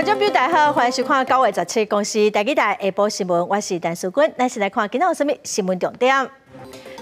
觀眾朋友大家好，歡迎收看9月17公視台語台下晡新聞，我是陳淑君。咱先來看今仔有啥物新聞重點。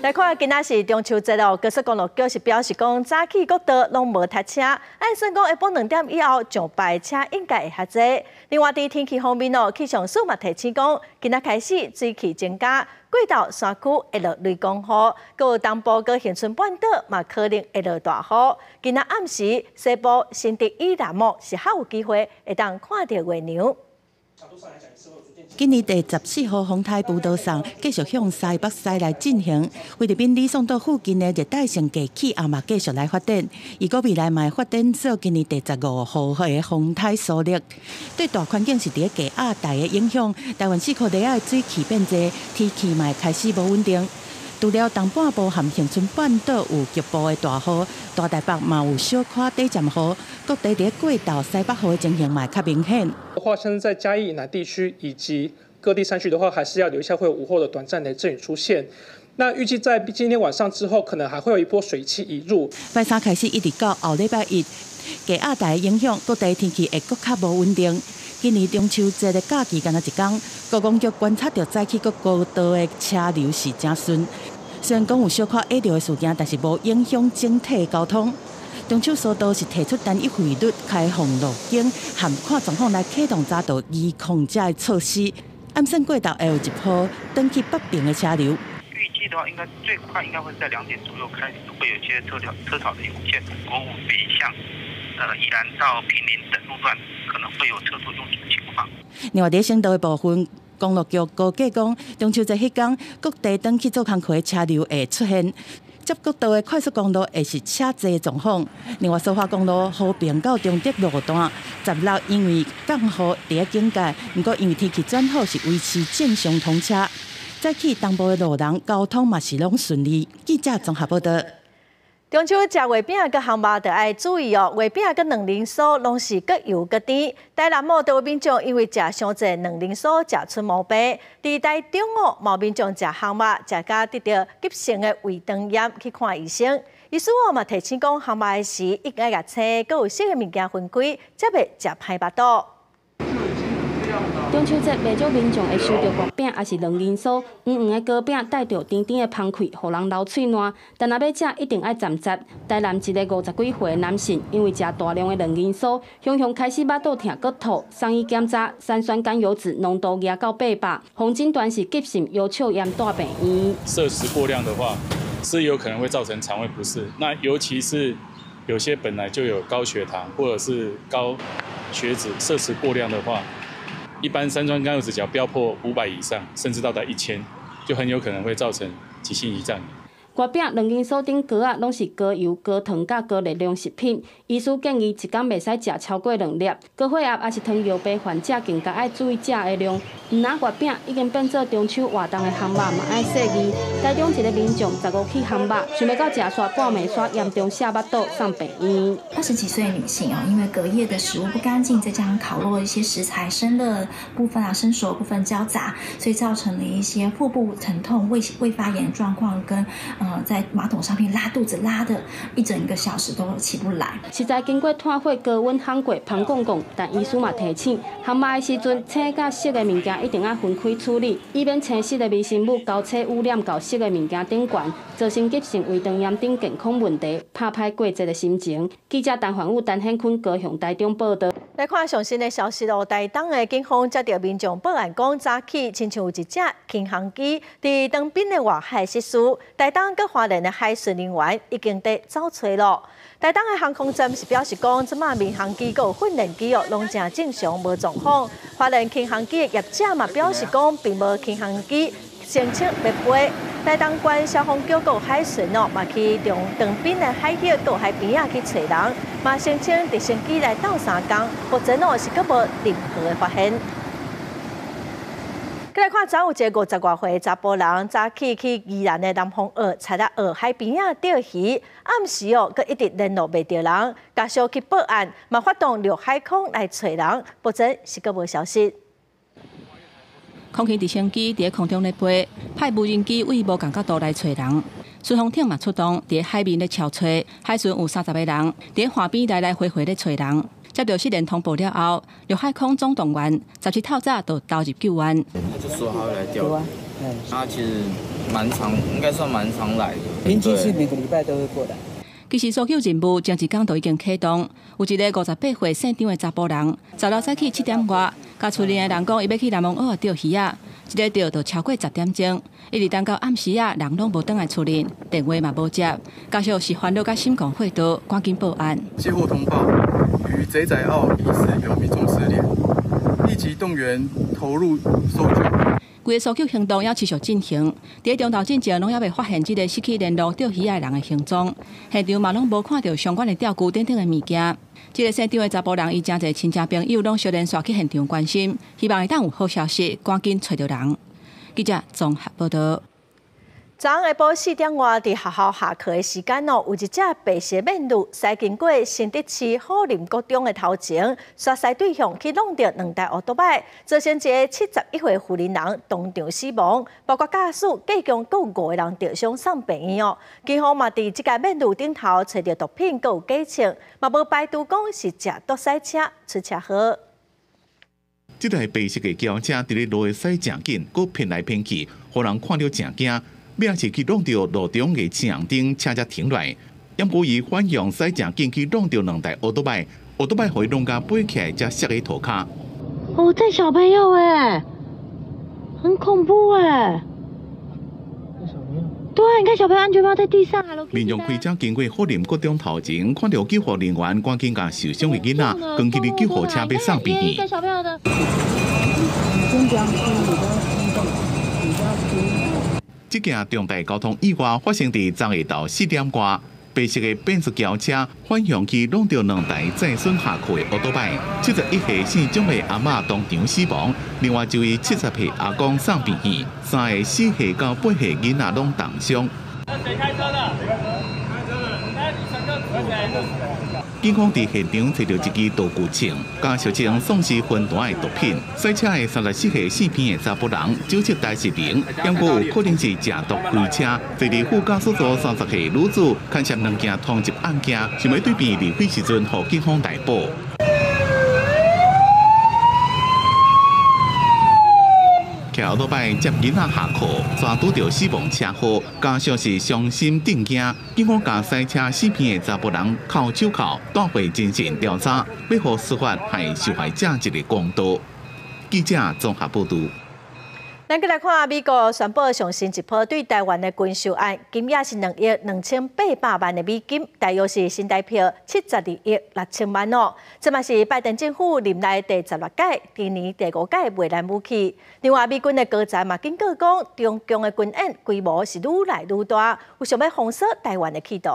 來看今仔是中秋節咯，高速公路局是表示講，早起國道攏無塞車，按算講下晡2點以後上班車應該會較濟。另外，佇天氣方面哦，氣象署嘛提醒講，今仔開始水汽增加，過頭山區會落雷公雨，閣有東部佮恆春半島嘛可能會落大雨。今仔暗時西部新竹以南哦是較有機會會當看著月娘。今年第14號風颱舞蹈送繼續向西北西來進行，菲律賓呂宋島附近的熱帶性低氣壓嘛繼續來發展，預估未來嘛會發展做今年第15號的風颱蘇力。對大環境是佇咧低壓帶的影響，台灣四箍里仔的水汽變濟，天氣嘛會開始無穩定。除了東半部和恆春半島有局部的大雨，大台北嘛有小可短暫雨，各地佇過晝西北雨的情形嘛會較明顯。的話，像是在嘉義以南地區以及各地山區的話，還是要留意一下會有午後的短暫雷陣雨出現。那預計在今天晚上之後，可能還會有一波水汽移入。拜三開始一直到後禮拜一，低壓帶影響，各地天氣會閣較無穩定。今年中秋節的假期干焦一工，觀光局觀察著早起閣國道的車流是誠順。雖然講有小可下著的事件，但是無影響整體交通。中秋疏導是提出單一費率開放路徑，含看狀況來啟動匝道移控這的措施。按算過晝會有一波轉去北爿的車流。預計的話，應該最快應該會在2點左右開始會有一些車車潮的湧現。國五北向，宜蘭到坪林等路段可能會有車多擁擠的情況。另外，佇省道的部分，公路局估計講，中秋節彼工，各地轉去做工課的車流會出現，接國道的快速公路會是車濟的狀況。另外，蘇花公路和平到中德路段，16因為降雨佇咧警戒，毋過因為天氣轉好，是維持正常通車。早起東部的路人交通嘛是攏順利。記者綜合報道。中秋食月餅佮烘肉著愛注意哦，月餅佮卵磷酥攏是閣油閣甜。台南某就有民眾因為食傷濟卵磷酥，食出毛病。佇台中哦，嘛有民眾食烘肉，食甲得著急性的胃腸炎，去看醫生。醫師哦嘛提醒講，烘肉的時應該共青閣有色的物件分開，才袂食歹腹肚。中秋節，袂少民眾會收著月餅，抑是卵磷酥，黃黃的糕餅帶著甜甜的芳氣，予人流喙瀾。但若欲食，一定愛站節。台南一个50幾歲的男性，因為食大量的卵磷酥，雄雄開始腹肚疼、閣吐，送醫檢查，三酸甘油酯濃度夯到800，予診斷是急性腰鞘炎帶病院。攝食過量的話，是有可能會造成腸胃不適。那尤其是有些本來就有高血糖或者是高血脂，攝食過量的話，一般三酸甘油酯只要飆破500以上，甚至到達1000，就很有可能會造成急性胰臟炎。月餅、卵磷酥等糕仔攏是高油、高糖佮高熱量食品，醫師建議一工袂使食超過兩粒。高血壓抑是糖尿病患者更加愛注意食的量。毋但月餅已經變做中秋活動的烘肉嘛愛細膩。台中一个民眾15去烘肉，想袂到食煞半暝煞嚴重瀉腹肚送病院。20幾歲的女性啊，因為隔夜的食物不乾淨，再加上烤肉一些食材生熱部分啊、生熟部分交雜，所以造成了一些腹部疼痛、胃發炎狀況跟在馬桶上面拉肚子拉的一整個小時都起不來。實在經過炭火高溫烘過，芳摃摃，但醫師嘛提醒，烘肉的時陣，青佮色的物件一定愛分開處理，以免青色的微生物交叉污染到色的物件頂懸，造成急性胃腸炎等健康問題，拍歹過節的心情。記者陳焕武、陳顯坤高雄、台中報導。來看上新的消息咯，台東的警方接著民眾報案講，早起親像有一隻輕航機佇長濱的外海失事，台東佮花蓮的海巡人員已經佇走揣囉。台東的航空站是表示講，這馬民航機佮訓練機哦，攏誠正常，無狀況。花蓮輕航機的業者嘛表示講，並無輕航機聲稱欲飛。台東縣消防局佮海巡哦，嘛去長濱的海域佮海邊仔去揣人，嘛聲稱直升機來鬥相共，目前哦是閣無任何的發現。來看，昨有一个50外歲的查埔人，早起去宜蘭的南風澳、柴仔澳海邊仔釣魚，暗時哦，閣一直聯絡袂著人，家屬去報案，嘛發動陸海空來揣人，目前是閣無消息。空氣直升機佇空中咧飛，派無人機對無仝角度來揣人。巡防艇嘛出動，佇海面咧搜揣，海巡有30個人佇岸邊來來回回咧揣人。接著失聯通報了後，陸海空總動員17透早就投入救援。他就說他會來釣魚，他其實蠻常，應該算蠻常來的。平均是每個禮拜都會過來。其實搜救任務前一工就已經啟動，有一个58歲姓張的查埔人，16早起7點外，共厝裡的人講，伊欲去南門澳仔釣魚仔，這个釣就超過10點鐘，一直等到暗時仔，人攏無轉來厝裡，電話嘛無接，家屬是煩惱佮心肝火燙，趕緊報案。接獲通報，於賊仔澳疑似有民眾失聯，立即動員投入搜救。規个搜救行動猶持續進行，佇中晝進前攏猶未發現這个失去聯絡釣魚仔的人的行蹤，現場嘛攏無看著相關的釣具等等的物件。這个姓張的查埔人，伊誠濟親戚朋友攏相連紲去現場關心，希望會當有好消息，趕緊揣著人。記者綜合報導。昨昏下晡4點外，佇學校下課的時間哦，有一隻白色面鷺駛經過新竹市虎林國中的頭前，煞駛對向去挵著兩台歐多擺，造成一个71歲婦人當場死亡，包括駕駛、計共閣有5個人著傷送病院哦。警方嘛佇這个面鷺頂頭揣著毒品，閣有假槍，嘛無排除講是食毒駛車出車禍。這台白色的轎車佇咧路的駛誠緊，閣偏來偏去，予人看著誠驚。尾仔是去挵著路中的青紅燈，車才停落來。毋過伊反向駛誠緊去挵著兩台歐多擺，歐多擺予伊挵甲飛起來，才摔佇塗跤。哦，這小朋友欸，很恐怖欸。對啊，你看小朋友安全帽在地上。民眾開車經過虎林國中頭前，看著救護人員趕緊共受傷的囡仔，扛起佇救護車欲送病院。小朋友的。這件重大交通意外發生佇昨下晝4點外，白色的變速轎車反向去挵著兩台載孫下課的歐多擺，71歲姓蔣的阿嬤當場死亡，另外一位70歲阿公送病院，3個4歲到8歲囡仔攏重傷。誰開車的？警方佇現場揣著一支道具槍，佮俗稱喪屍雲彈的毒品。駛車的34歲姓彭的查埔人，酒測代是零，毋過有可能是食毒開車。坐佇副駕駛座30歲女子，牽涉兩件通緝案件，想欲對病離開時陣，予警方逮捕。騎歐多擺接囡仔下課，煞拄著死亡車禍，家屬是傷心震驚。警方共駛車死片的查埔人銬手銬，帶回偵訊調查，欲予司法予受害者一个公道。記者綜合報導。咱閣來看美國宣布上新一波對台灣的軍售案，金額是2億2800萬的美金，大約是新台幣72億6千萬哦。這嘛是拜登政府任內第16屆，今年第5屆賣咱武器。另外，美軍的高層嘛警告講，中共的軍演規模是愈來愈大，有想欲封鎖台灣的企圖。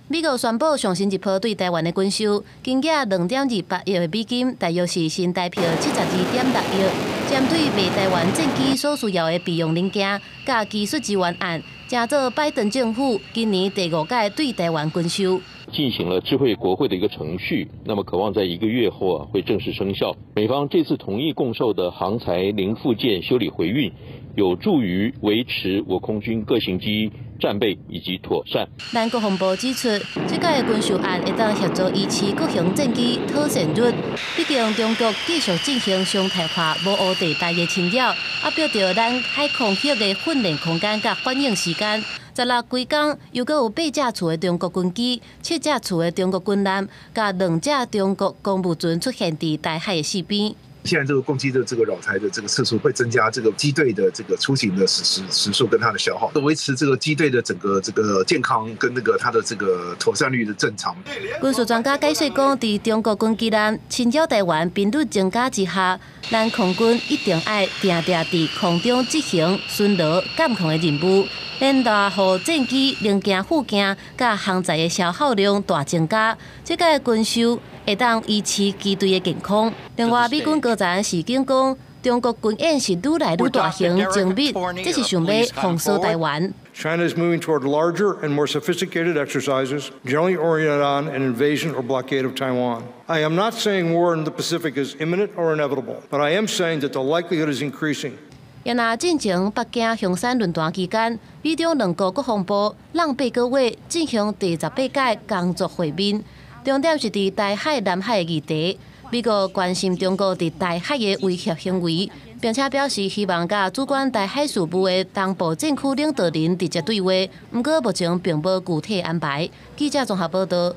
美國宣布上新一波對台灣的軍售，金額2.28億的美金，大約是新台幣72.6億。針對賣台灣戰機所需要的備用零件、佮技術支援案，成做拜登政府今年第5屆對台灣軍售。進行了知會國會的一個程序，那麼可望在1個月後啊會正式生效。美方這次同意供售的航材零附件修理回運，有助於維持我空軍各型機戰備以及妥善。咱國防部指出，這屆的軍售案會當協助維持各型戰機妥善率。畢竟中國繼續進行常態化無烏地帶的侵擾，壓迫著咱海空域的訓練空間佮反應時間。16規工，又閣有8架次的中國軍機、7架次的中國軍艦，佮2架中國公務船出現佇台海的四邊。現在這個攻擊的這個擾台的這個次數會增加這個機隊的這個出行的時數跟它的消耗，維持這個機隊的整個這個健康跟那個它的這個妥善率的正常。軍事專家解釋講，佇中國軍機艦侵擾台灣頻率增加之下，咱空軍一定愛定定佇空中執行巡邏監控的任務，連帶予戰機零件附件佮航材的消耗量大增加。這個軍售會當維持機隊的健康。另外，美軍高層示警講，中國軍演是愈來愈大型精密，這是想欲封鎖台灣。 China is moving toward larger and more sophisticated exercises, generally oriented on an invasion or blockade of Taiwan. I am not saying war in the Pacific is imminent or inevitable, but I am saying that the likelihood is increasing. 也若進前北京香山論壇期間，美中兩國國防部挵8個月進行第18屆工作會面。重點是佇台海、南海的議題。美國關心中國佇台海的威脅行為，並且表示希望佮主管台海事務的東部戰區領導人直接對話。毋過目前並無具體安排。記者綜合報道。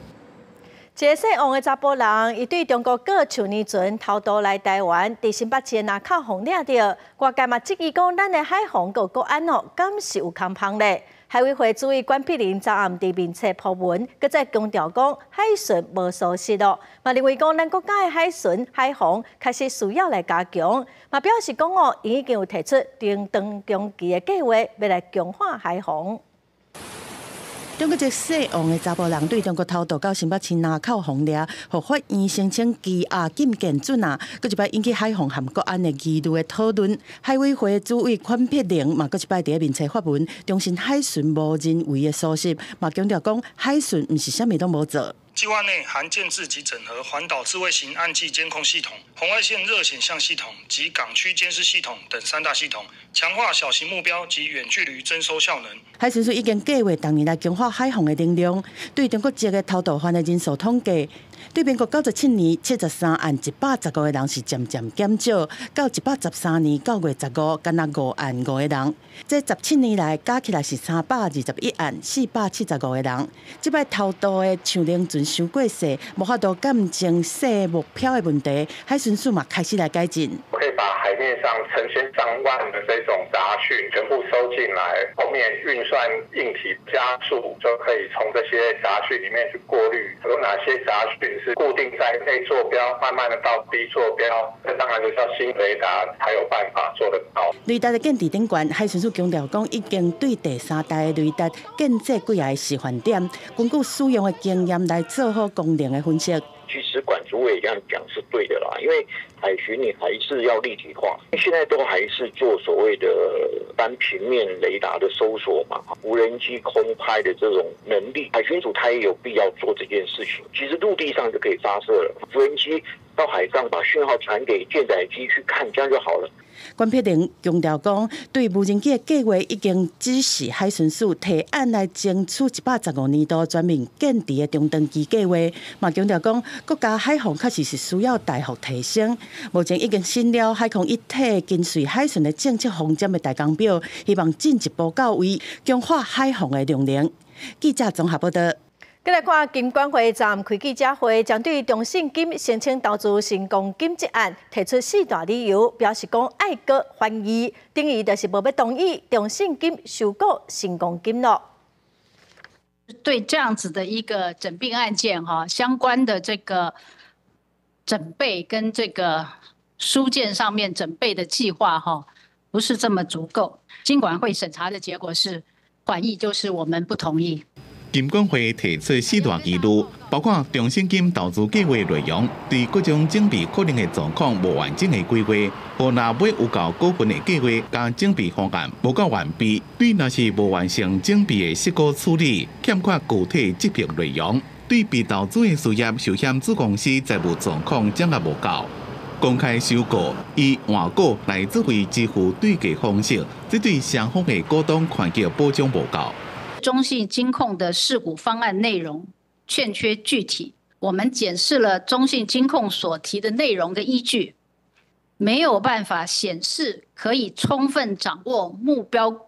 一个姓王的查埔人，伊對中國過去年前偷渡來台灣，佇新北市的林口予掠著，外界嘛質疑講，咱的海防佮國安哦，敢是有空縫咧？海委會主委管碧玲昨暗佇面冊鋪文，閣再強調講海巡無疏失咯，嘛認為講咱國家的海巡海防確實需要來加強，嘛表示講哦，𪜶已經有提出中長長期的計劃，欲來強化海防。中國一个姓王的查埔人對中國偷渡到新北市林口予掠，予法院申請羈押禁見准啊，閣一擺引起海防和國安的疑慮的討論。海委會主委管碧玲嘛，閣一擺佇咧面冊發文，重申海巡無人為的疏失，嘛強調講海巡毋是啥物攏無做。計劃內含建置及整合環島智慧型岸際監控系統、紅外線熱顯像系統及港區監視系統等三大系統，強化小型目標及遠距離偵搜效能。海巡署已經計劃逐年來強化海防的能量。對中國籍的偷渡犯的人數統計，對民國97年73案115個人是漸漸減少，到113年9月15，干焦5案5個人。這17年來加起來是321案475個人。這擺偷渡的暢寧船傷過細，無法度監偵細目標的問題，海巡署嘛開始來改進。可以把海面上成千上萬的這種雜訊全部收進來，後面運算硬體加速，就可以從這些雜訊裡面去過濾有哪些雜訊是固定在 A 坐標，慢慢的到 B 坐標，這當然就是要新雷達才有辦法做得到。雷達的建置頂懸，海巡署強調講，已經對第三代的雷達建置幾个示範點，根據使用的經驗來做好功能的分析。其實管主委這樣講是對的啦，因為海巡你還是要立體化，現在都還是做所謂的單平面雷達的搜索嘛，無人機空拍的這種能力，海巡署它也有必要做這件事情。其實陸地上就可以發射了，無人機到海上把訊號傳給艦載機去看，這樣就好了。管碧玲強調講，對無人機的計劃已經指示海巡署提案來爭取115年度全面建置的中長期計劃。嘛強調講，國家海防確實是需要大幅提升。目前已經審了海空一體跟隨海巡的政策方針的大綱表，希望進一步到位，強化海防的量能。記者綜合報道。閣來看金管會昨暗開記者會，針對中信金申請投資新光金這案提出四大理由，表示講愛閣緩議，等於就是無欲同意中信金收購新光金咯。對這樣子的一個整併案件，哈，相關的這個準備跟這個書件上面準備的計劃，哈，不是這麼足夠。金管會審查的結果是緩議，就是我們不同意。金管會提出四大疑慮，包括中信金投資計劃內容對各種整併可能的狀況無完整的規劃，予若買有夠股份的計劃佮整併方案無夠完備，對若是無完成整併的釋股處理，欠缺具體執行內容，對被投資的事業受險子公司財務狀況掌握無夠，公開收購以換股來作為支付對價方式，這對雙方的股東權益保障無夠。中信金控的釋股方案內容欠缺具體，我們檢視了中信金控所提的內容的依據，沒有辦法顯示可以充分掌握目標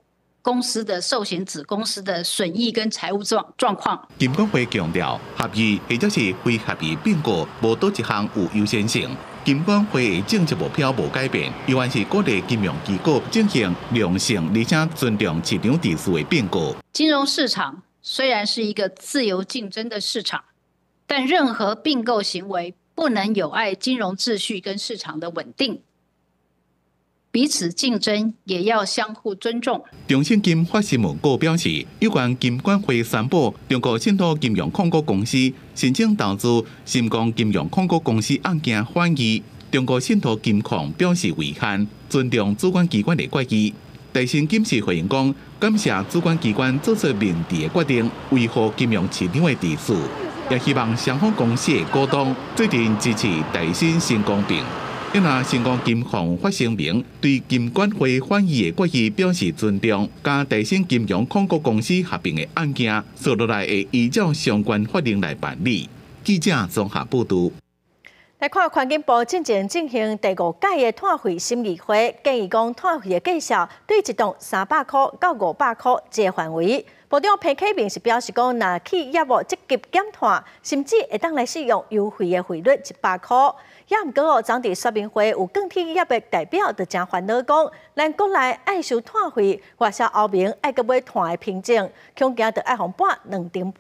公司的壽險子公司的損益跟財務狀況。金管會強調，協議或者是非協議併購，無佗一項有優先性。金管會的政策目標無改變，依然是鼓勵金融機構進行良性而且尊重市場秩序的併購。金融市場雖然是一個自由競爭的市場，但任何併購行為不能有礙金融秩序跟市場的穩定。彼此競爭也要相互尊重。中信金發新聞稿表示，有關金管會宣布中國信託金融控股公司申請投資新光金融控股公司案件緩議，中國信託金控表示遺憾，尊重主管機關的決議。台新金是回應講，感謝主管機關做出明智的決定，維護金融市場的秩序，也希望雙方公司的股東做陣支持台新成功併。因若新光金控發聲明，對金管會緩議的決議表示尊重，佮台新金融控股公司合併的案件，紲落來會依照相關法令來辦理。記者綜合報導。來看環境部進前進行第五屆的碳費審議會，建議講碳費的價數對一棟300箍到500箍這個範圍。部長彭啟明是表示講，若企業無積極減碳，甚至會當來使用優惠的費率100箍。也毋過哦，昨佇說明會有鋼鐵業的代表就誠煩惱講，咱國內愛收碳費，外銷歐盟愛閣買碳的憑證，恐驚著愛予剝兩層皮。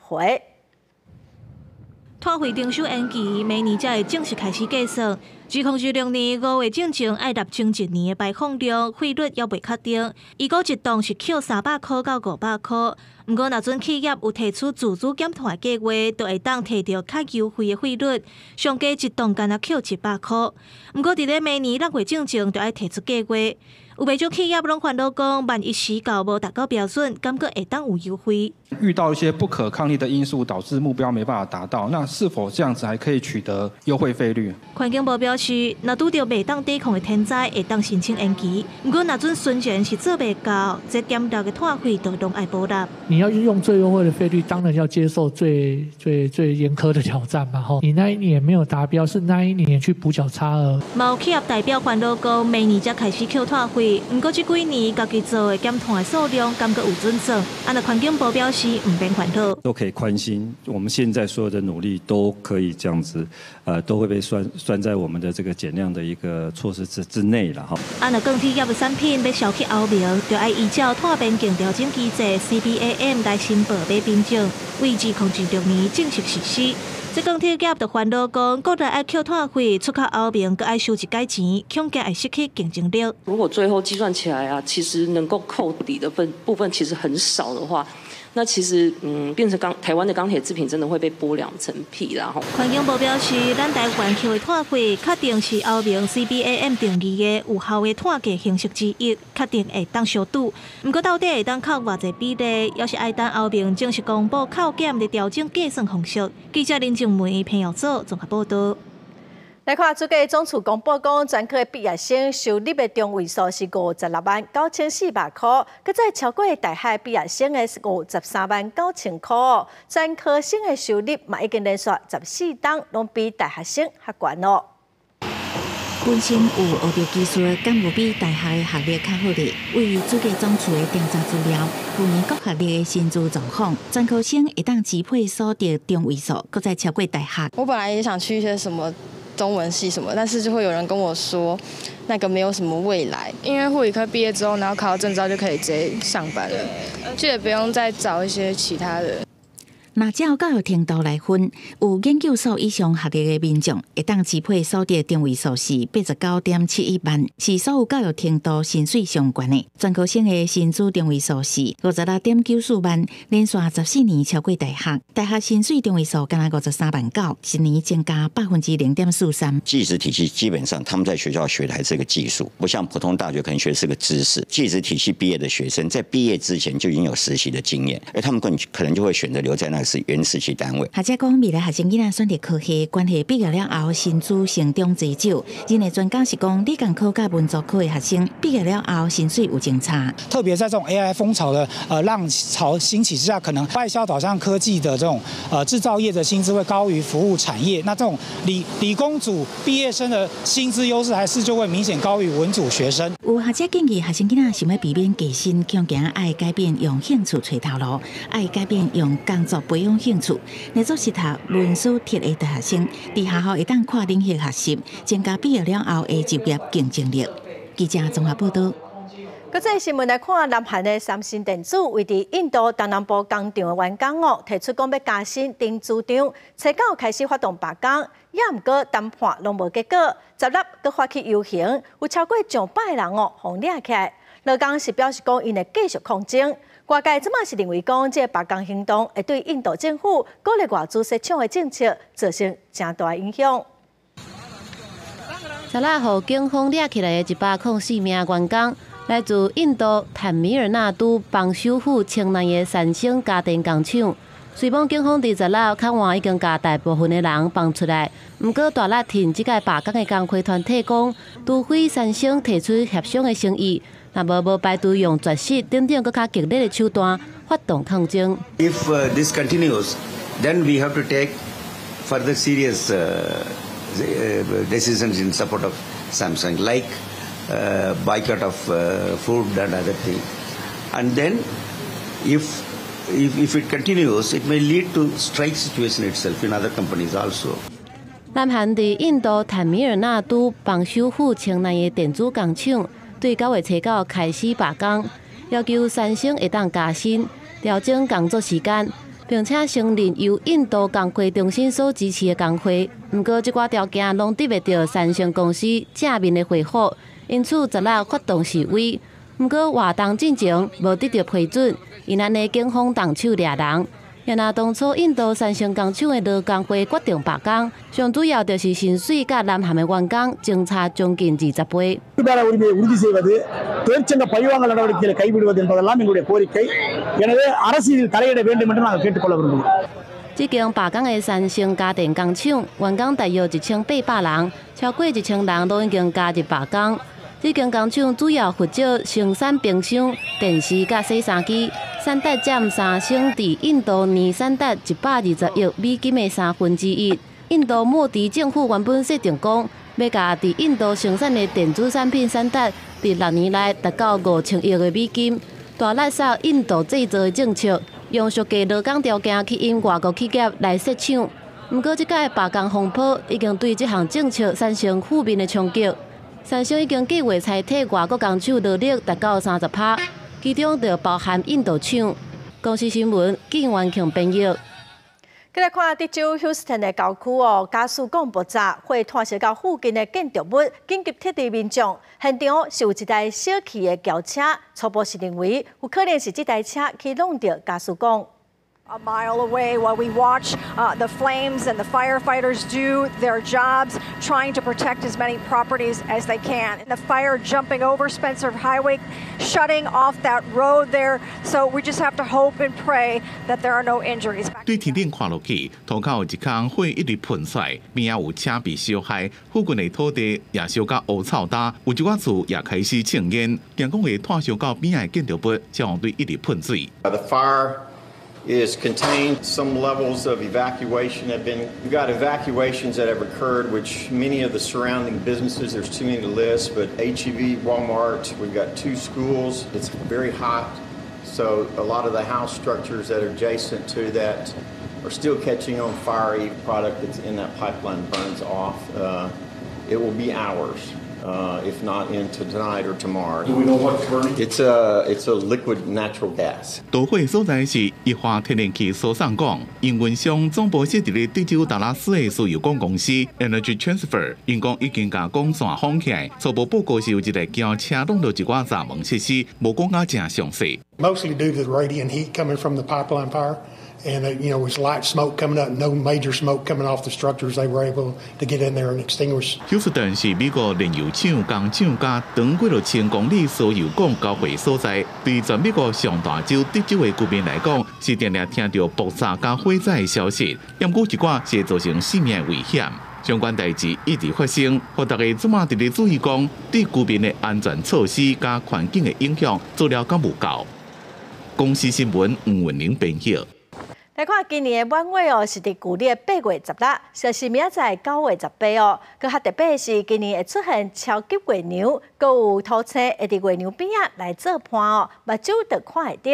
碳費徵收延期，明年才會正式開始計算。2026年5月進前愛納清一年的排放量，費率猶未確定。預估一棟是扣300箍到500箍。毋過，若準企業有提出自主減碳的計劃，就會當提著較優惠的費率，上低一棟干焦扣100箍。毋過，佇咧明年6月進前，就愛提出計劃。有袂少企業攏煩惱講，萬一時到無達到標準，感覺會當有優惠。遇到一些不可抗力的因素，導致目標沒辦法達到，那是否這樣子還可以取得優惠費率？環境部表示，若拄著袂當抵抗的天災，會當申請延期。毋過，若準宣傳是做袂到，這減掉的碳費就攏愛補納。你要用最優惠的費率，當然要接受最最最嚴苛的挑戰嘛！吼，你那一年沒有達標，是那一年去補繳差額。嘛有企業代表煩惱講，明年才開始扣碳費，毋過這幾年家己做的減碳的數量，感覺有準算。啊，若環境部表示毋免煩惱，都可以寬心。我們現在所有的努力都可以這樣子，都會被算在我們的這個減量的一個措施之內了哈。啊，若鋼鐵業的產品欲銷去歐盟，就愛依照碳邊境調整機制 CBAM 來申報買憑證，為2026年正式實施。這鋼鐵業就煩惱講，國內愛扣碳費，出口歐盟閣愛收一改錢，恐驚會失去競爭力。如果最後計算起來啊，其實能夠扣抵的份部分其實很少的話，那其實變成台灣的鋼鐵製品真的會被剝兩層皮啦。環境部表示，咱台灣扣的碳費，確定是歐盟 CBAM 定義的有效的碳價形式之一，確定會當相拄。毋過到底會當扣偌濟比例，猶是愛等歐盟正式公布扣減的調整計算方式。記者林靜梅、彭耀祖綜合報導。來看，主計總處公布講，專科畢業生收入的中位數是56萬9400箍，閣再超過大學畢業生的53萬9千箍。專科生的收入嘛已經連續14冬攏比大學生較懸哦。本身有學著技術，敢有比大學的學歷較好咧？為主計總處的調查資料，去年各學歷的薪資狀況，專科生會當支配所得中位數，閣再超過大學。我本來也想去一些什麼中文系什麼，但是就會有人跟我說，那個沒有什麼未來。因為護理科畢業之後，然後考到證照就可以直接上班了，就也不用再找一些其他的。若照教育程度來分，有研究所以上學歷的民眾，會當支配所得中位數是89.71萬，是所有教育程度薪水上懸的。專科生的薪資中位數是56.94萬，連續14年超過大學。大學薪水中位數干焦53萬9，一年增加0.43%。技職體系基本上他們在學校學的還是個技術，不像普通大學可能學的是個知識。技職體系畢業的學生在畢業之前就已經有實習的經驗，而他們更可能就會選擇留在那是原實習單位。學者講，未來學生囡仔選擇科系，關係畢業了後薪資成長濟少。人力專家是講，理工科佮文組科的學生畢業了後薪水有真差。特別在這種 AI 風潮的浪潮興起之下，可能外銷導向科技的這種製造業的薪資會高於服務產業。那這種理工組畢業生的薪資優勢，還是就會明顯高於文組學生。有學者建議，學生囡仔想欲避免低薪，恐驚愛改變用興趣揣頭路，愛改變用工作培養興趣。若做適合文書鐵的大學生，佇學校會當跨領域學習，增加畢業了後的就業競爭力。記者綜合報導。國際新聞來看，南韓的三星電子為佇印度東南部工廠的員工哦，提出講欲加薪頂組長，初九開始發動罷工，也毋過談判攏無結果，十六閣發起遊行，有超過上百人哦，予掠起來。勞工是表示講，𪜶會繼續抗爭。外界這馬是認為講，這個罷工行動會對印度政府鼓勵外資設廠的政策造成誠大影響。十六予警方掠起來的104名員工，來自印度坦米爾納都邦首府清奈的三星家電工廠。雖罔警方佇十六較晚已經共大部分的人放出來，毋過大力挺這個罷工的工會團體講，除非三星提出協商的誠意，若無無排除用絕食等等閣較激烈的手段發動抗爭。 If this continues, then we have to take further serious decisions in support of Samsung, like boycott of food and other things. And then, if it continues, it may lead to strike situation itself in other companies also. 南韓佇印度坦米爾納都邦首府清奈的電子工廠，對9月初9開始罷工，要求三星會當加薪、調整工作時間，並且承認由印度工會中心所支持的工會。毋過，這寡條件攏得袂著三星公司正面的回覆，因此十六發動示威。毋過活動進前無得著批准，𪜶按呢警方動手掠人。若若當初印度三星工廠的勞工會決定罷工，上主要就是薪水佮南韓的員工相差將近20倍。 உரிமையை உறுதி செய்வது, தொழிற்சங்க பழிவாங்கல் நடவடிக்கைகளை கைவிடுவது என்பதெல்லாம் எங்களுடைய கோரிக்கை. எனவே அரசு இதில் தலையிட வேண்டும் என்று நாங்கள் கேட்டுக்கொள்ள விரும்புகிறோம்.這間罷工的三星家電工廠員工大約1800人，超過1000人攏已經加入罷工。這間工廠主要負責生產冰箱、電視佮洗衫機，產值佔三星佇印度年產值120億美金的1/3。印度莫迪政府原本設定講，欲共佇印度生產的電子產品產值佇6年內達到5000億的美金，大力殺印度製造的政策，用俗價勞工條件去引外國企業來設廠。毋過，這擺罷工風波已經對這項政策產生負面的衝擊。三星已經計劃裁撤外國工廠勞力達到30%，其中就包含印度廠。公視新聞，靳元慶編譯。繼來看德州休斯頓的郊區哦，瓦斯管爆炸，火湠燒到附近的建築物，緊急撤離民眾。現場是有一台小氣的轎車，初步是認為有可能是這台車去弄著瓦斯管。 A mile away while we watch the flames and the firefighters do their jobs, trying to protect as many properties as they can. And the fire jumping over Spencer Highway, shutting off that road there. So we just have to hope and pray that there are no injuries. 對天頂看落去，塗跤有一空火一直噴出來，邊仔有車被燒害，附近的土地也燒甲烏臭焦，有一寡厝也開始青煙，驚講會湠燒到邊仔的建築物，消防隊一直噴水。 The fire is contained. Some levels of evacuation have been, we've got evacuations that have occurred, which many of the surrounding businesses, there's too many to list, but HEB, Walmart, we've got two schools. It's very hot, so a lot of the house structures that are adjacent to that are still catching on fire. Product that's in that pipeline burns off. It will be hours, if not into tonight or tomorrow. Do we know what's burning? It's a liquid natural gas. 導火所在是液化天然氣輸送管，營運商總部設佇咧德州達拉斯的輸油管公司 Energy Transfer，𪜶講已經共管線封起來。初步報告是有一台轎車弄著一寡閘門設施，無講甲誠詳細。 Mostly due to the radiant heat coming from the pipeline fire. And was light smoke coming up, no major smoke coming off the structures. They were able to get in there and extinguish. 休斯頓是美國煉油廠、工廠佮長幾若千公里輸油管交匯所在，對全美國上大州德州的居民來講，是定定聽著爆炸佮火災的消息，毋過一寡是會造成性命的危險。相關代誌一直發生，予大家這馬佇咧注意講，對居民的安全措施佮環境的影響，做了敢無夠。公視新聞吳文玲編譯。來看今年的滿月哦，是佇舊曆8月16，就是明仔載9月18哦。閣較特別的是，今年會出現超級月娘，閣有土星會佇月娘邊仔來做伴哦，目睭就看會著。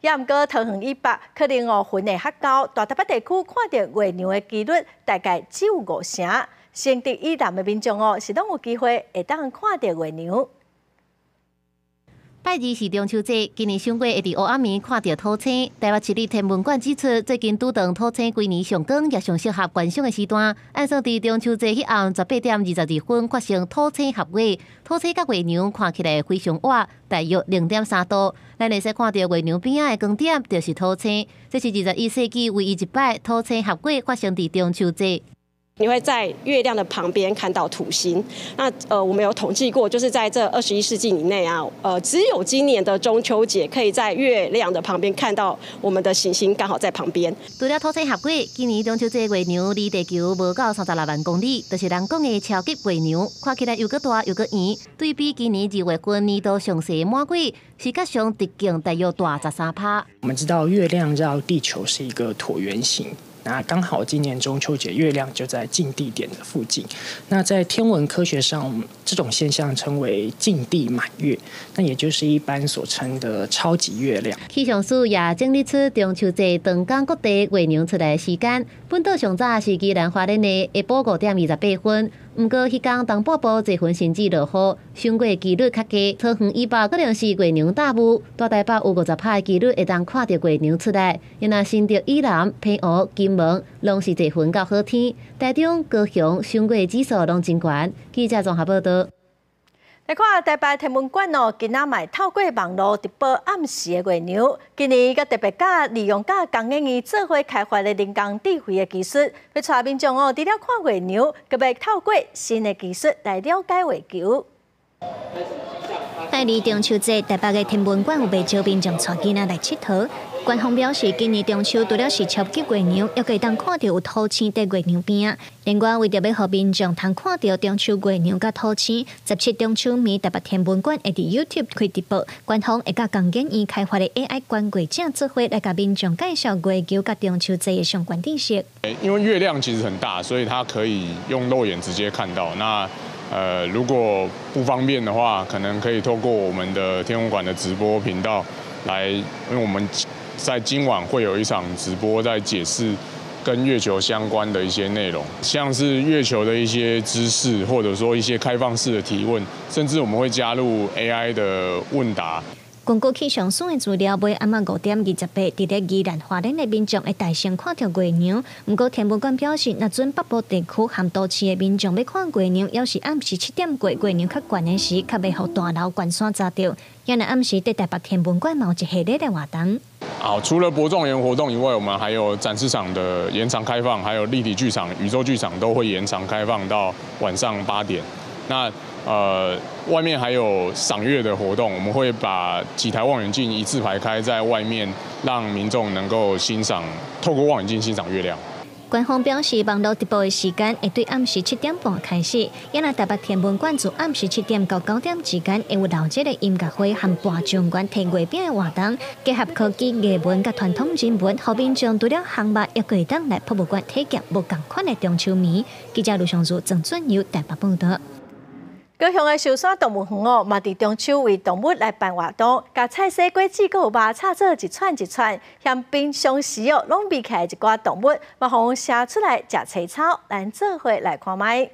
也毋過桃園以北可能哦雲會較厚，大台北地區看著月娘的幾率大概只有5成。新竹以南的民眾哦，是攏有機會會當看著月娘。拜二是中秋節，今年賞月會佇烏暗暝看著土星。台北市立天文館指出，最近拄著土星規年上光也上適合觀賞的時段。按算佇中秋節彼暗18點22分發生土星合月，土星佮月娘看起來非常倚，大約0.3度。咱會使看著月娘邊仔的光點，就是土星。這是21世紀唯一一擺土星合月發生佇中秋節。你會在月亮的旁邊看到土星。那我們有統計過，就是在這21世紀以內啊，只有今年的中秋節可以在月亮的旁邊看到我們的行星剛好在旁邊。除了土星合月，今年中秋節月娘離地球無夠36萬公里，就是人講的超級月娘，看起來又閣大又閣圓。對比今年2月份年度上細滿月，視覺上直徑大約大13%。我們知道月亮繞地球是一個橢圓形。那剛好今年中秋節月亮就在近地點的附近。那在天文科學上，這種現象稱為近地滿月，那也就是一般所稱的超級月亮。氣象署也整理出中秋節當天各地月娘出來的時間。本島上早是宜蘭花蓮的下晡5點28分，毋過彼工東半部濟雲甚至落雨，賞月機率較低。桃園以北可能是月娘大霧，大台北有50%的機率會當看著月娘出來。若新竹以南、澎湖、金門，攏是濟雲到好天。台中、高雄賞月指數攏真懸。記者綜合報導。來看台北天文館哦，今仔嘛透過網路直播暗時的月娘。今年閣特別佮利用佮工研院做伙開發的人工智慧的技術，欲帶民眾哦，除了看月娘，閣欲透過新的技術來了解月球。拜二中秋節，台北的天文館有袂少民眾帶囡仔來𨑨迌。官方表示，今年中秋除了是超級月娘，猶閣會當看著有土星佇月娘邊。另外，為著欲予民眾通看著中秋月娘佮土星，17中秋暝台北天文館會佇 YouTube 開直播，官方會佮工研院開發的 AI 觀月者做伙來共民眾介紹月球佮中秋節的相關知識。因為月亮其實很大，所以它可以用肉眼直接看到。那如果不方便的話，可能可以透過我們的天文館的直播頻道來，因為我們在今晚會有一場直播，在解釋跟月球相關的一些內容，像是月球的一些知識，或者說一些開放式的提問，甚至我們會加入 AI 的問答。根據氣象署的資料，每暗仔5點28，佇咧宜蘭花蓮的民眾會大聲看著月娘。毋過天文館表示，若準北部地區和都市的民眾欲看月娘，猶是暗時7點過月娘較懸的時，較袂予大樓關山閘著。也若暗時佇台北天文館嘛有一系列的活動。好，除了博狀元活動以外，我們還有展示場的延長開放，還有立體劇場、宇宙劇場都會延長開放到晚上8點。那外面還有賞月的活動，我們會把幾台望遠鏡一字排開在外面，讓民眾能夠欣賞，透過望遠鏡欣賞月亮。官方表示，網路直播的時間會對暗時7點半開始，也若台北天文館自暗時7點到9點之間，會有鬧熱的音樂會和播狀元提月餅的活動，結合科技藝文佮傳統人文，予民眾除了項目，也會當來博物館體驗無仝款的中秋暝。記者盧尚如、鄭俊友台北報導。高雄的壽山動物園哦，嘛佇中秋為動物來辦活動，共菜西果子閣有肉插做一串一串，嫌平常時哦攏避開一寡動物，嘛予寫出來食青草，咱做伙來看覓。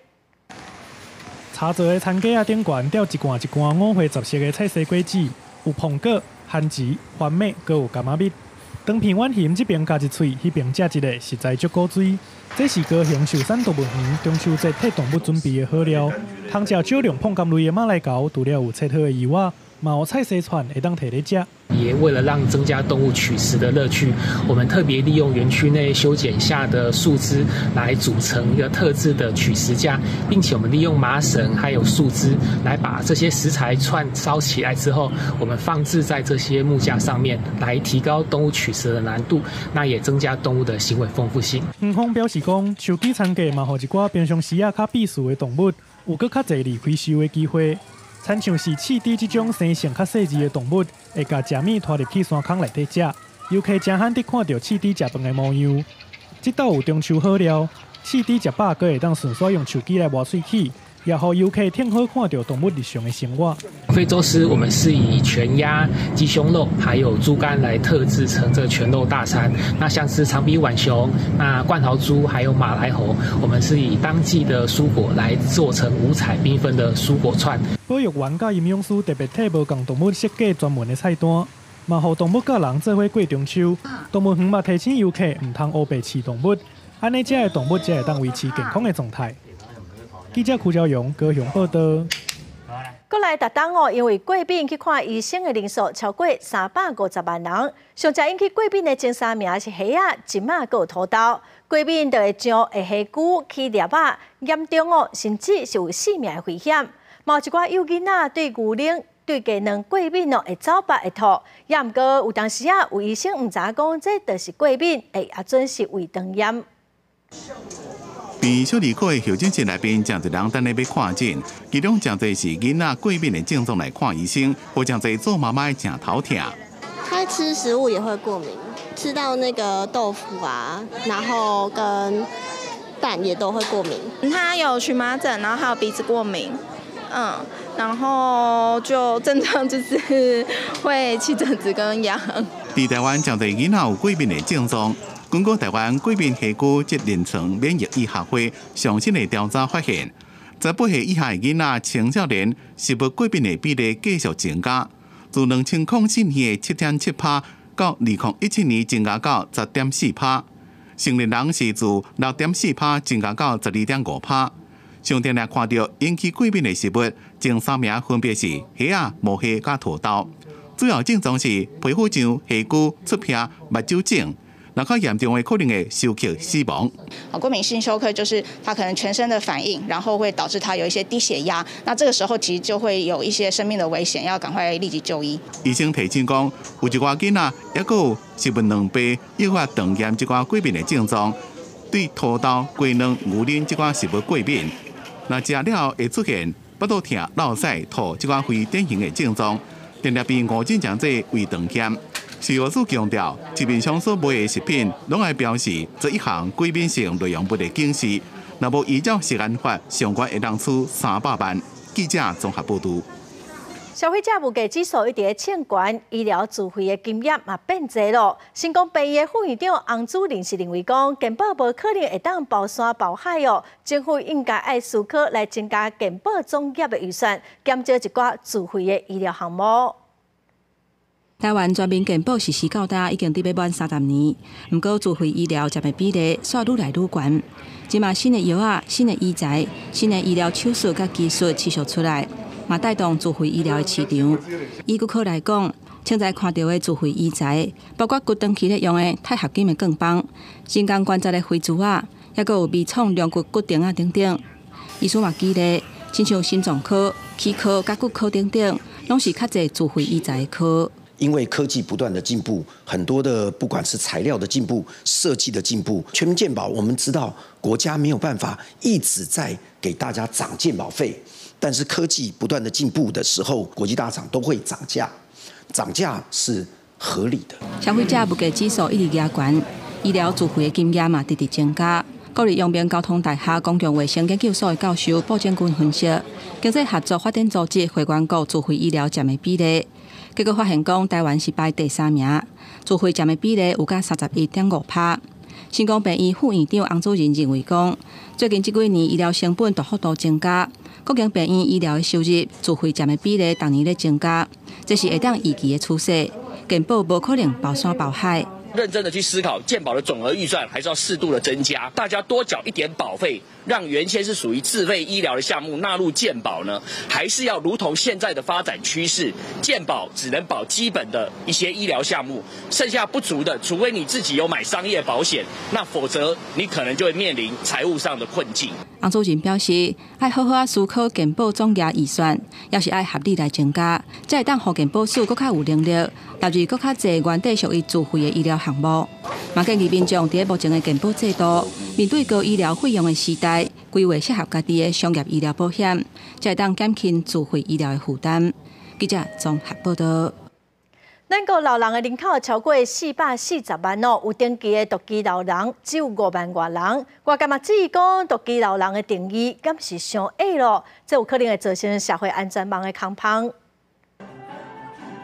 茶座的餐架仔頂懸吊一罐一罐五花十色的菜西果子，有蘋果、番薯、番麥，閣有柑仔蜜。長片浣熊這邊咬一喙，彼邊食一个，實在足古錐。這是高雄壽山動物園中秋節替動物準備的好料。通食少量椪柑類的馬來猴，除了有切好的魚仔，嘛有菜西串會當提來食。也為了讓增加動物取食的樂趣，我們特別利用園區內修剪下的樹枝來組成一個特製的取食架，並且我們利用麻繩還有樹枝來把這些食材串燒起來之後，我們放置在這些木架上面，來提高動物取食的難度，那也增加動物的行為豐富性。園方表示講，手機餐架嘛，予一寡平常時仔較避暑的動物有閣較濟離開獸的機會。親像是刺豬這種生性較細膩的動物，會共食物拖入去山空內底食。遊客誠罕得看著刺豬食飯的模樣。這道有中秋好料，刺豬食飽，閣會當順紲用手機來磨喙齒，也予遊客挺好看著動物日常的生活。非洲獅，我們是以全鴨、雞胸肉還有豬肝來特製成這全肉大餐。那像是長鼻浣熊、那冠豪豬還有馬來猴，我們是以當季的蔬果來做成五彩繽紛的蔬果串。保育員佮營養師特別替無仝動物設計專門的菜單，嘛予動物佮人做伙過中秋。動物園嘛提醒遊客毋通烏白飼動物，按呢遮的動物才會當維持健康的狀態。記者柯昭陽高雄報導。過來，逐冬哦，因為過敏去看醫生的人數超過350萬人。上濟引起過敏的前三名是蝦仔、蟳仔，閣有土豆。過敏就會癢、會起疽、起粒仔，嚴重哦，甚至是有性命的危險。嘛有一寡幼囡仔對牛奶、對雞卵過敏哦，會走腹會吐。也毋過有當時仔有醫生毋知影講，這就是過敏，會抑準是胃腸炎。佇小兒科的候診室內面，誠濟人等咧欲看診，其中誠濟是囡仔過敏的症狀來看醫生，予誠濟做媽媽的誠頭疼。他吃食物也會過敏，吃到那個豆腐啊，然後跟蛋也都會過敏。他有蕁麻疹，然後還有鼻子過敏，然後就症狀就是會起疹子跟癢。佇台灣，誠濟囡仔有過敏的症狀。根據台灣過敏皮膚及臨床免疫醫學會上新的調查發現，18歲以下的囡仔、青少年食物過敏的比例繼續增加，自2004年的7.7%到2017年增加到10.4%。成年人是自6.4%增加到12.5%。上定來看著引起過敏的食物，前三名分別是蝦仔、毛蝦佮土豆。主要症狀是皮膚癢、下膃、出皮、目睭腫。若較嚴重的可能會休克死亡。過敏性休克就是他可能全身的反應，然後會導致他有一些低血壓。那這個時候其實就會有一些生命的危險，要趕快立即就醫。醫生提醒講，有一寡囡仔抑閣有食物卵白誘發腸炎這寡過敏的症狀，對土豆、雞卵、牛奶這寡食物過敏。若食了後會出現腹肚疼、落屎、吐這寡非典型的症狀，定定被誤診成做胃腸炎。食藥署強調，市面上所賣的食品，攏愛標示這一項過敏性內容物的警示。若無依照食安法，上懸會當處300萬。記者綜合報導。消費者物價指數一直咧懸，醫療自費的金額嘛變濟囉。成功病院的副院長洪主任是認為講，健保無可能會當包山包海哦，政府應該愛思考來增加健保總額的預算，減少一寡自費的醫療項目。台灣全民健保實施到今已經佇欲滿30年，毋過自費醫療佔的比例煞愈來愈懸。這馬新的藥仔、新的醫材、新的醫療手術佮技術持續出來，嘛帶動自費醫療的市場。以骨科來講，現在看著的自費醫材，包括骨斷去咧用的鈦合金的鋼棒、人工關節的飛珠仔，抑閣有微創龍骨骨釘仔等等。醫師嘛舉例，親像心臟科、齒科佮骨科等等，攏是較濟自費醫材的科。因為科技不斷的進步，很多的不管是材料的進步、設計的進步，全民健保，我們知道國家沒有辦法一直在給大家漲健保費，但是科技不斷的進步的時候，國際大廠都會漲價，漲價是合理的。消費者物價指數一直加懸，醫療自費的金額嘛直直增加。國立陽明交通大學公共衛生研究所的教授布政軍分析，經濟合作發展組織會員國自費醫療佔的比例。結果發現講，台灣是排第三名，自費佔的比例有甲31.5%。成功病院副院長洪主任認為講，最近這幾年醫療成本大幅度增加，各間病院醫療的收入自費佔的比例逐年咧增加，這是會當預期的趨勢。健保無可能包山包海。認真的去思考健保的總額預算，還是要適度的增加，大家多繳一點保費，讓原先是屬於自費醫療的項目納入健保呢？還是要如同現在的發展趨勢，健保只能保基本的一些醫療項目，剩下不足的，除非你自己有買商業保險，那否則你可能就會面臨財務上的困境。洪主任表示，愛好好仔思考健保總額預算，也是愛合理來增加，才會當予健保署閣較有能力納入閣較濟原底屬於自費的醫療項目。嘛建議民眾佇目前的健保制度，面對高醫療費用的時代，規劃適合家己的商業醫療保險，才會當減輕自費醫療的負擔。記者綜合報導。咱國老人的人口超過440萬哦，有登記的獨居老人只有5萬外人。外界嘛質疑講，獨居老人的定義敢是傷狹囉？這有可能會造成社會安全網的空縫。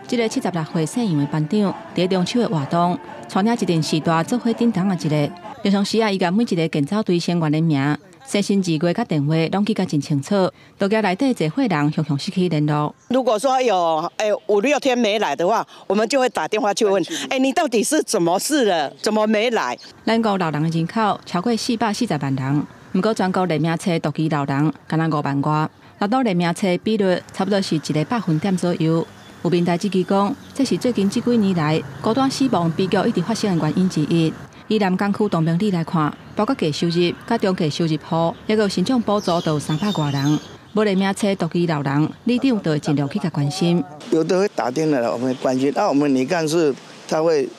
這个76歲姓楊的班長，佇中秋的活動，帶領一陣序大做伙叮當仔一个。平常時啊，伊共每一个健走隊成員的名、生辰日月佮電話攏記甲真清楚，都驚內底濟歲人常常失去聯絡。如果說有五六天沒來的話，我們就會打電話去問，你到底是怎麼事了？怎麼沒來？咱國老人的人口超過440萬人，毋過全國列名冊獨居老人敢若5萬外，納入列名冊比率差不多是一個百分點左右。有民代質疑講，這是最近這幾年來高端死亡悲劇一直發生的原因之一。以南港區東明里來看，包括低收入、佮中低收入戶，抑閣有申請補助，都有300外人。無列名冊獨居老人，里長就會盡量去共關心。有的會打電話來，我們關心。那我們里幹事他會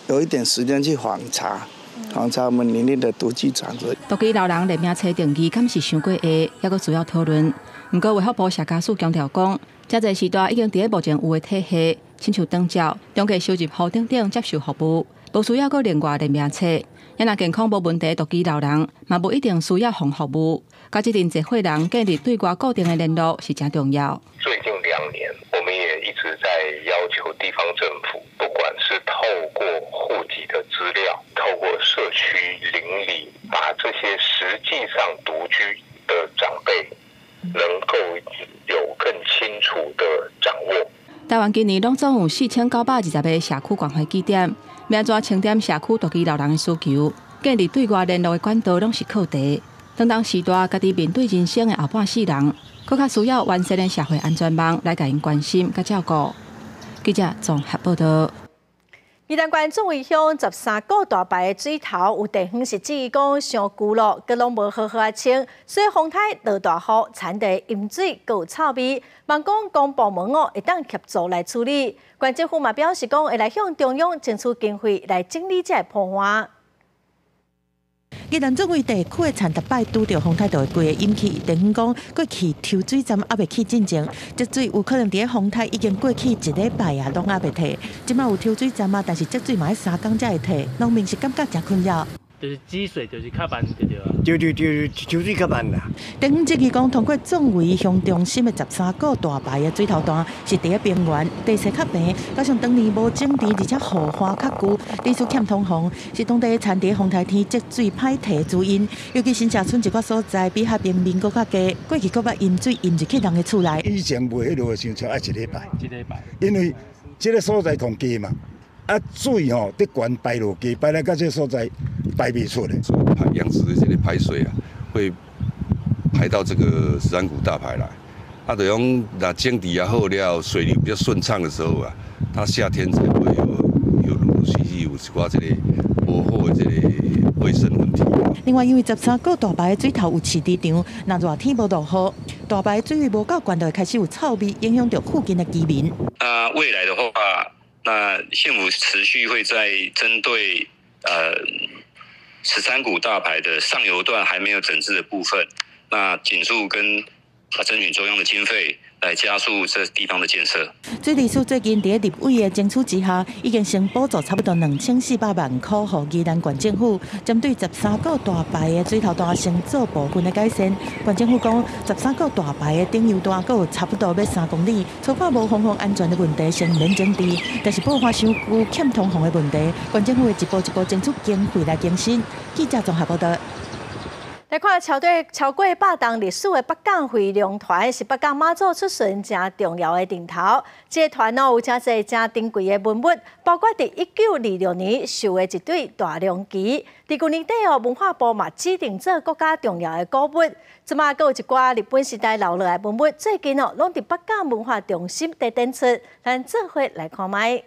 有一點時間去訪查，訪查我們裡面的獨居長者。獨居老人列名冊定義敢是傷過狹，抑閣需要討論。毋過衛福部社家署強調講，遮濟序大已經佇咧目前有的體系，親像長照、中低收入戶等等接受服務，無需要閣另外列名冊。也若健康無問題，獨居老人嘛無一定需要予服務。佮這陣濟歲人建立對外固定的聯絡是誠重要。最近2年，我們也一直在要求地方政府，不管是透過戶籍的資料，透過社區鄰里，把這些實際上獨居的長輩，能夠有更清楚的掌握。台灣今年攏總有4920個社區關懷據點，欲按怎清點社區獨居老人的需求，建立對外聯絡的管道，攏是課題。當當時代，家己面對人生的後半世人，閣較需要完善的社會安全網來共𪜶關心佮照顧。記者綜合報道。宜蘭縣壯圍鄉13股大排的水頭，有地方是質疑講傷舊咯，閣攏無好好仔清，所以風颱落大雨，田地淹水，閣有臭味。望講公部門哦會當協助來處理。縣政府嘛表示講會來向中央爭取經費來整理這个破壞。宜蘭壯圍地區的田逐擺拄著風颱就會規个淹去，地方講過去抽水站猶未起進前，積水有可能佇咧風颱已經過去一禮拜啊，攏猶未退。這馬有抽水站啊，但是積水嘛愛3工才會退，農民是感覺誠困擾。就是積水，就是較慢，對對啊。對對對，抽水較慢啦。地方質疑講，通過壯圍鄉中心的13股大排的水頭段是佇咧平原，地勢較平，加上當年無整治，而且雨旱較舊，地勢欠通風，是當地田佇風颱天積水歹退的主因。尤其新社村一寡所在比海平面閣較低，過去閣捌淹水淹入去人的厝內。以前袂彼落的時陣，愛一禮拜。一禮拜。因為這个所在講低嘛。啊，水吼佇懸排落去，排來到這个所在排袂出來。排養殖的這個排水啊，會排到這個13股大排來。啊，就講若整治也好了，水流比較順暢的時候啊，它夏天才會有陸陸續續有一寡這個無好的這個衛生問題。另外，因為13股大排的水頭有飼豬場，若熱天無落雨，大排水位無夠懸，就會開始有臭味，影響著附近的居民。那未來的話，那縣府持續會在針對13股大排的上游段還沒有整治的部分，那緊速跟爭取中央的經費來加速這地方的建設。水利署最近佇立委的爭取之下，已經先補助差不多2400萬塊，予宜蘭縣政府針對13股大排的水頭段先做部分的改善。縣政府講，13股大排的頂游段閣有差不多欲3公里，初看無防風安全的問題，先免整治。但是報岸傷舊欠通風的問題，縣政府會一步一步爭取經費來更新。記者綜合報道。來看超過100冬歷史的北港飛龍團，是北港媽祖出巡誠重要的陣頭。這个團哦有誠濟誠珍貴的文物，包括佇1926年繡的一對大龍旗。佇舊年底哦，文化部嘛指定做國家重要的古物。這馬閣有一寡日本時代留落來文物，最近哦攏佇北港文化中心佇展出，咱做伙來看覓。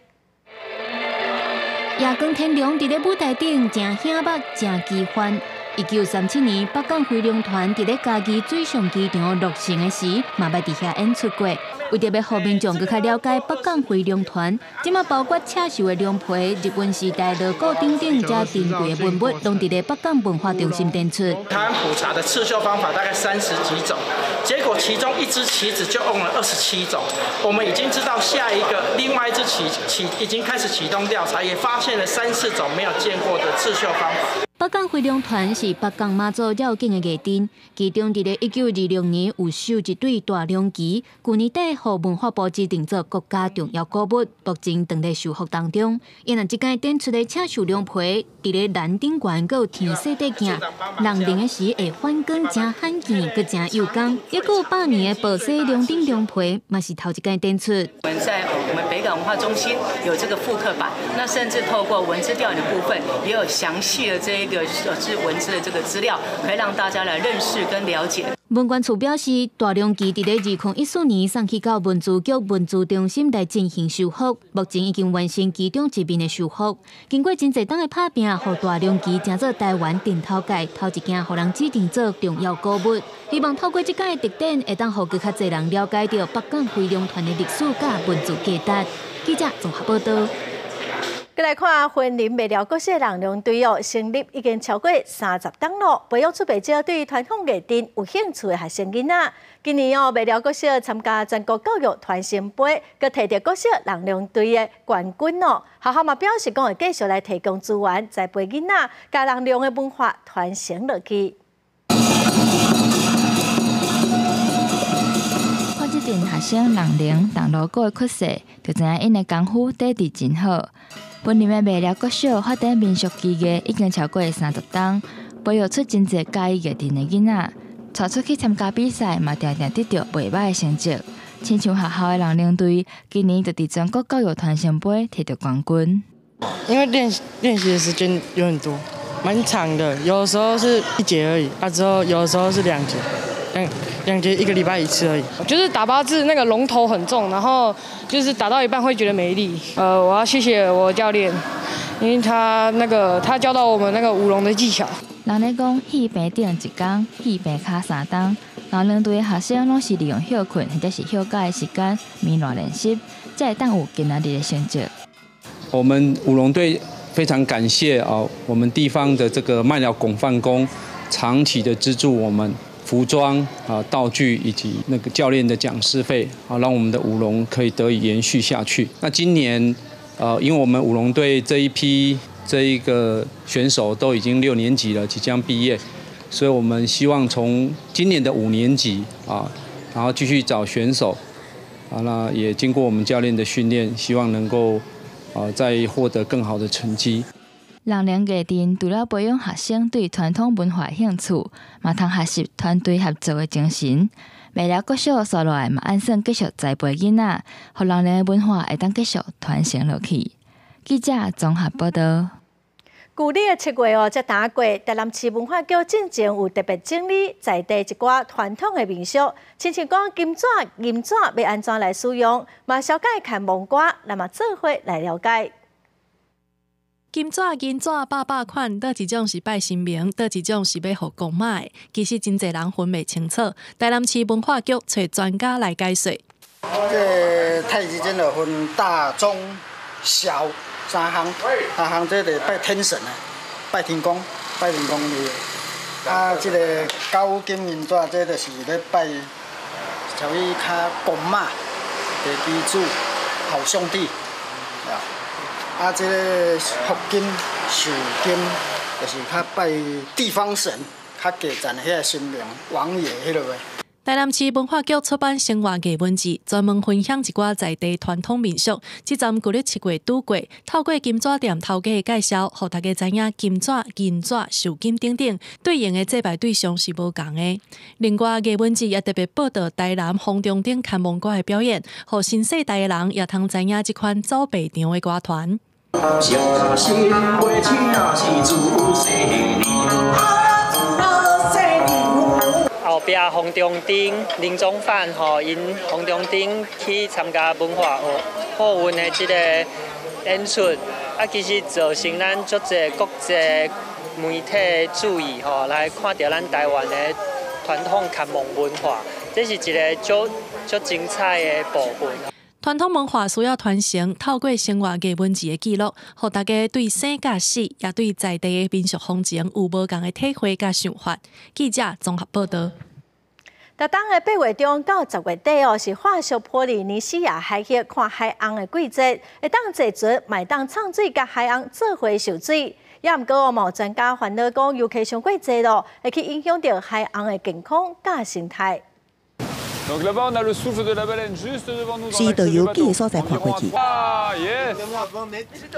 夜光天龍佇咧舞台頂，誠顯目，誠奇幻。1937年，北港飛龍團佇咧嘉義水上機場落成的時，嘛捌佇遐演出過。為著欲予民眾閣較了解北港飛龍團，這馬包括刺繡的龍皮、日本時代鑼鼓等等，遮珍貴的文物，攏佇咧北港文化中心展出。台灣普查的刺繡方法大概30幾種，結果其中一支旗子就用了27種。我們已經知道下一個另外一支旗已經開始啟動調查，也發現了3、4種沒有見過的刺繡方法。北港飛龍團是北港媽祖繞境的藝陣，其中佇咧1926年有繡一對大龍旗，舊年底予文化部指定做國家重要古物，目前正佇修復當中。伊若這擺展出的刺繡龍皮，佇咧欄頂懸閣有天色底鏡，人認的時會反光，誠罕見，閣誠有工。抑閣有100年的寶西龍頂龍皮，嘛是頭一擺展出。我們在我們北港文化中心有這個復刻版，那甚至透過文字調研的部分，也有詳細的這一個是文字的這個資料，可以讓大家來認識跟了解。文管處表示，大龍旗佇咧2014年送去到文資局文資中心來進行修復，目前已經完成其中一面的修復。經過真濟冬的拍拚，予大龍旗成做台灣陣頭界頭一件予人指定做重要古物。希望透過這擺的特展，會當予閣較濟人了解著北港飛龍團的歷史佮文資價值。記者綜合報道。阁来看雲林麥寮國小人龍隊哦，成立已經超過30冬咯，培育出袂少對傳統藝陣有興趣的學生囡仔。今年哦，麥寮國小參加全國教育傳承杯，閣提著國小人龍隊的冠軍哦。學校嘛表示講會繼續來提供資源，栽培囡仔，共人龍的文化傳承落去。看這陣學生人龍銅鑼鼓的氣勢，就知影𪜶的功夫底子真好。雲林的麥寮國小發展民俗技藝已經超過30冬，培育出真濟佮意藝陣的囡仔，帶出去參加比賽嘛，定定得著袂䆀的成績。親像學校的人龍隊，今年就佇全國教育傳承杯提著冠軍。因為練習的時間有很多，蠻長的，有時候是一節而已，啊之後有時候是兩節，兩節一個禮拜一次而已。就是打八字那個龍頭很重，然後就是打到一半會覺得沒力。我要謝謝我教練，因為他教導我們那個舞龍的技巧。人咧講，戲棚頂一工，戲棚跤三冬。人龍隊的學生攏是利用歇睏或者是歇假的時間，眠賴練習，才會當有今仔日的成績。我們舞龍隊非常感謝啊，我們地方的這個麥寮拱範宮長期的資助我們服裝啊、道具以及那個教練的講師費啊，讓我們的舞龍可以得以延續下去。那今年，因為我們舞龍隊這一批這一個選手都已經六年級了，即將畢業，所以我們希望從今年的五年級啊，然後繼續找選手啊，那也經過我們教練的訓練，希望能夠啊再獲得更好的成績。人龍藝陣除了培養學生對傳統文化的興趣，嘛通學習團隊合作的精神。麥寮國小紲落來嘛，按算繼續栽培囡仔，予人龍的文化會當繼續傳承落去。記者綜合報道。舊曆的7月哦，才拄過，台南市文化局進前有特別整理在地一寡傳統的民俗，親像講金紙、銀紙欲按怎來使用，嘛小解牽亡歌，咱嘛做伙來了解。金紙、銀紙百百款，佗一種是拜神明，佗一種是欲予公媽的。其實真濟人分袂清楚。台南市文化局揣專家來解說。這太極拳就分大、中、小三項，三項這就拜天神啊，拜天公，拜天公的。啊，這個九金銀紙，這就是咧拜，屬於較公媽地基主、好兄弟。啊，這個福金、壽金，就是較拜地方神，較低層的彼個神明、王爺彼落的。台南市文化局出版生活藝文誌，專門分享一寡在地傳統民俗。這站舊曆7月拄過，透過金紙店頭家的介紹，予大家知影金紙、銀紙、壽金等等對應的祭拜對象是無仝的。另外，藝文誌也特別報導台南風中頂牽亡歌的表演，予新世代的人也通知影這款走白場的歌團。後壁洪中頂林宗範吼，𪜶洪中頂去參加文化奧運的這個演出，啊，其實造成咱足濟國際媒體的注意吼，來看著咱台灣的傳統牽亡文化，這是一個足精彩的部分。傳統文化需要傳承，透過生活藝文誌的記錄，予大家對生佮死，也對在地的民俗風情有無仝的體會佮想法。記者綜合報導。台東的8月中到10月底哦，是法屬波利尼西亞海域看海鵪的季節，會當坐船，嘛會當藏水佮海鵪做伙泅水。也毋過哦，嘛有專家煩惱講，遊客傷過濟咯，會去影響著海鵪的健康佮生態。隨導遊記的所在看過去，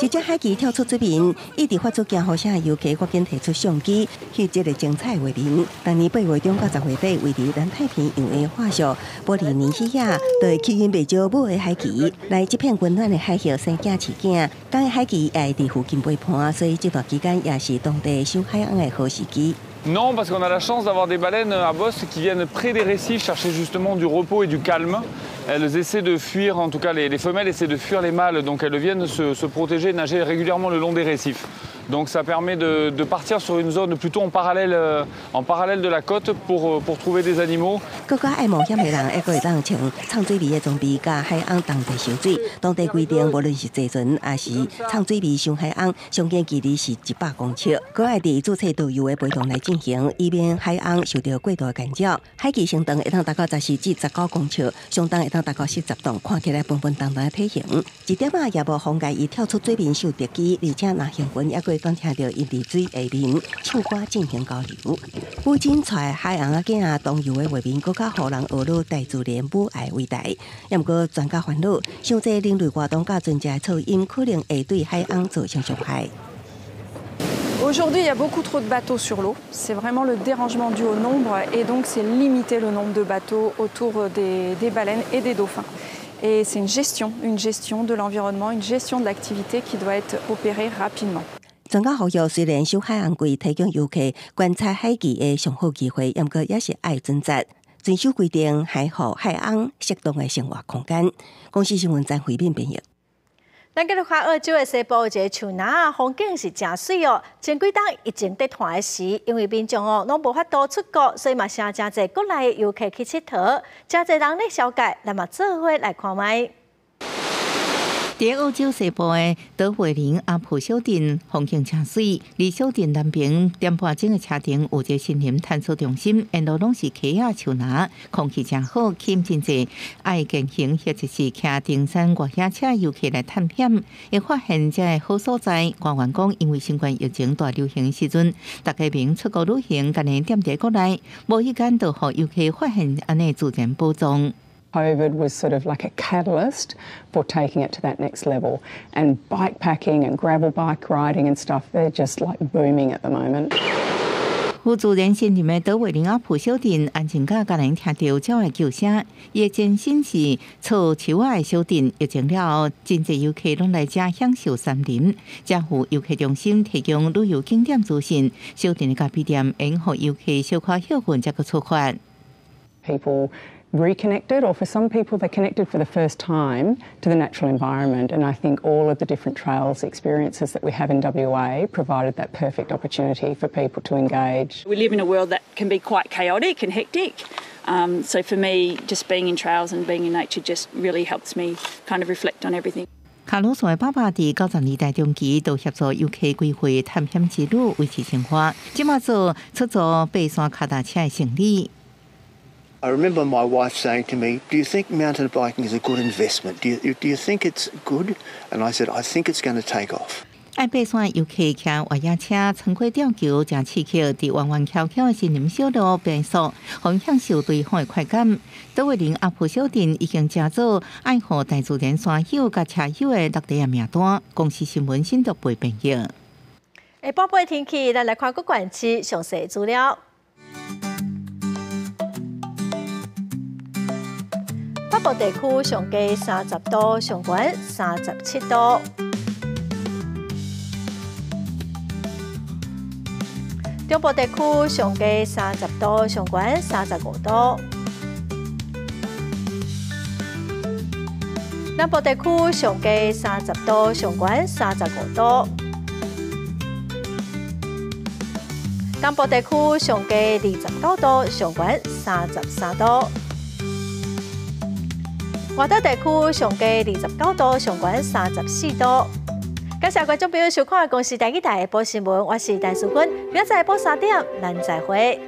一隻海鰭跳出水面，一直發出驚呼聲的遊客，趕緊提出相機，翕這个精彩畫面。逐年8月中到10月底，位佇南太平洋的法屬波利尼西亞，就會吸引袂少母的海鰭來這片溫暖的海域生囝飼囝。公的海鰭也會佇附近陪伴，所以這段期間也是當地賞海鵪的好時機。 Non, parce qu'on a la chance d'avoir des baleines à bosse qui viennent près des récifs chercher justement du repos et du calme. Elles essaient de fuir, en tout cas les femelles essaient de fuir les mâles, donc elles viennent se protéger, nager régulièrement le long des récifs. Donc ça permet de partir sur une zone plutôt en parallèle de la côte pour trouver des animaux. 閣較愛冒險的人，會閣會當穿藏水魚的裝備，佮海翁同齊泅水。當地規定，無論是坐船抑是藏水魚上海翁，上限距離是100公尺。閣愛佇註冊導遊的陪同來進行，以免海翁受著過度的干擾。海墘上長會當達到14至19公尺，上重會當達到40噸，看起來笨笨重重的體型，一點仔也無妨礙伊跳出水面受敵機，而且若興奮，猶閣會當聽著𪜶佇水下面唱歌進行交流。不僅帶海翁仔囝同遊的畫面，閣較予人學了大自然母愛偉大。猶毋過專家煩惱，傷濟人類活動佮船隻的噪音，可能會對海翁造成傷害。 Aujourd'hui, il y a beaucoup trop de bateaux sur l'eau. C'est vraiment le dérangement dû au nombre et donc c'est limiter le nombre de bateaux autour des baleines et des dauphins. Et c'est une gestion de l'environnement, une gestion de l'activité qui doit être opérée rapidement. 專家呼籲，雖然賞海翁季提供遊客觀察海墘的上好機會，毋過也是愛準則，遵守規定，還予海翁適當的生活空間。公視新聞張惠敏編譯。咱繼續看澳洲的西部一个樹林，風景是誠媠哦。前幾冬疫情佇湠的時，因為民眾哦攏無法度出國，所以嘛誠誠濟國內的遊客去𨑨迌，誠濟人咧紹介，咱嘛做伙來看覓。佇澳洲西部的德惠林阿普小鎮，風景誠媠。離小鎮南邊點半鐘的車程，有一个森林探索中心，沿路攏是溪仔樹林，空氣誠好，吸引真濟愛健行或者是騎登山越野車遊客來探險，會發現這个好所在。官員講，因為新冠疫情大流行時陣，大家免出國旅行，干焦踮佇國內，無意間就予遊客發現按呢自然寶藏。 COVID was sort of like a catalyst for taking it to that next level. And bike packing and gravel bike riding and stuff, they're just like booming at the moment. 有自然森林的德惠林阿普小鎮，安靜甲共人聽著鳥的叫聲。伊的前身是採樹仔的小鎮，疫情了後，真濟遊客攏來遮享受山林。遮有遊客中心提供旅遊景點資訊，小鎮的咖啡店會予遊客小可歇睏，才閣出發。 People reconnected, or for some people, they connected for the first time to the natural environment. And I think all of the different trails experiences that we have in WA provided that perfect opportunity for people to engage. We live in a world that can be quite chaotic and hectic. So for me, just being in trails and being in nature just really helps me kind of reflect on everything. 卡魯索的爸爸佇90年代中期就協助遊客規劃探險之旅，維持生活。這馬做出租爬山跤踏車的生意。 I remember my wife saying to me, "Do you think mountain biking is a good investment? Do you think it's good?" And I said, "I think it's going to take off." 愛爬山遊客騎越野車穿過吊橋，誠刺激，佇彎彎曲曲的森林小路變速，予享受追風的快感。德惠林阿普小鎮已經成做愛護大自然山友佮車友的落地名單。公視新聞新竹編譯。下晡的天氣，咱來看各縣市詳細資料。北部地區上低30度，上懸37度。中部地區上低30度，上懸35度。南部地區上低30度，上懸35度。東部地區上低29度，上懸33度。外島地區上低29度，上懸34度。感謝觀眾朋友收看《公視台語台》下晡新聞，我是陳淑芬，明仔載下晡3點，咱再會。